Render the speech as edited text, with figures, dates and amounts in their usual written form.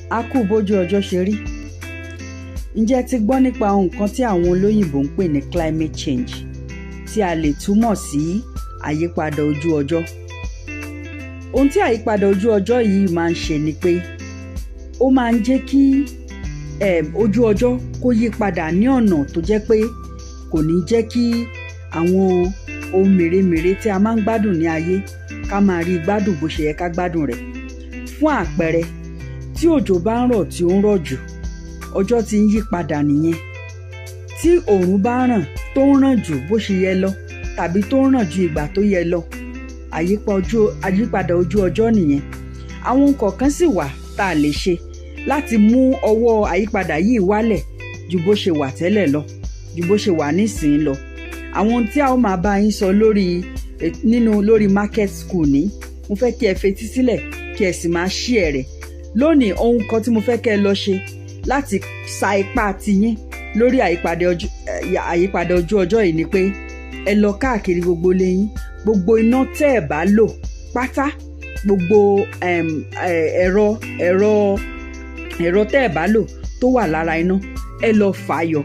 A kú bójú ọjọ́ ṣe rí. Ǹjẹ́ ẹ ti gbọ́ nípa ohun kan tí àwọn olóyìnbó ń pè ní climate change, tí a lè túmọ̀ sí àyípadà ojú ọjọ́? Ohun tí àyípadà ojú ọjọ́ yìí máa ń ṣe ni pé ó máa ń jẹ́ kí ojú ọjọ́ kó yí padà ní ọ̀nà tó jẹ́ pé kò ní jẹ́ kí àwọn ohun mèremère tí a máa ń gbádùn ní ayé ká máa rí gbádùn bó ṣe yẹ ká gbádùn rẹ̀. Fún àpẹẹrẹ, tí òjò bá ń rọ̀ tí ó ń rọ̀ jù, ọjọ́ ti ń yí padà nìyẹn. Tí òòrùn bá ràn tó ń ràn jù bó ṣe yẹ lọ tàbí tó ń ràn ju ìgbà tó yẹ lọ, àyípadà ojú ọjọ́ nìyẹn. Àwọn nǹkan kan sì wà tá a lè ṣe láti mú ọwọ́ àyípadà yìí wálẹ̀ ju bó ṣe wà tẹ́lẹ̀ lọ, ju bó ṣe wà nísìnyí lọ. Àwọn ohun tí a ó máa bá yín sọ lórí nínú lórí Market School ní, mo fẹ́ kí ẹ fetí sílẹ̀ kí ẹ sì máa share rẹ̀. Lónìí, ohun kan tí mo fẹ́ kí ẹ lọ ṣe láti sa ipá tiyín lórí àyípadà ojú ọjọ́ yìí ni pé ẹ lọ káàkiri gbogbo ilé yín, gbogbo iná tẹ́ ẹ bá lò pátá, gbogbo ẹ̀rọ tẹ́ ẹ bá lò tó wà lára iná, ẹ lọ fàyọ.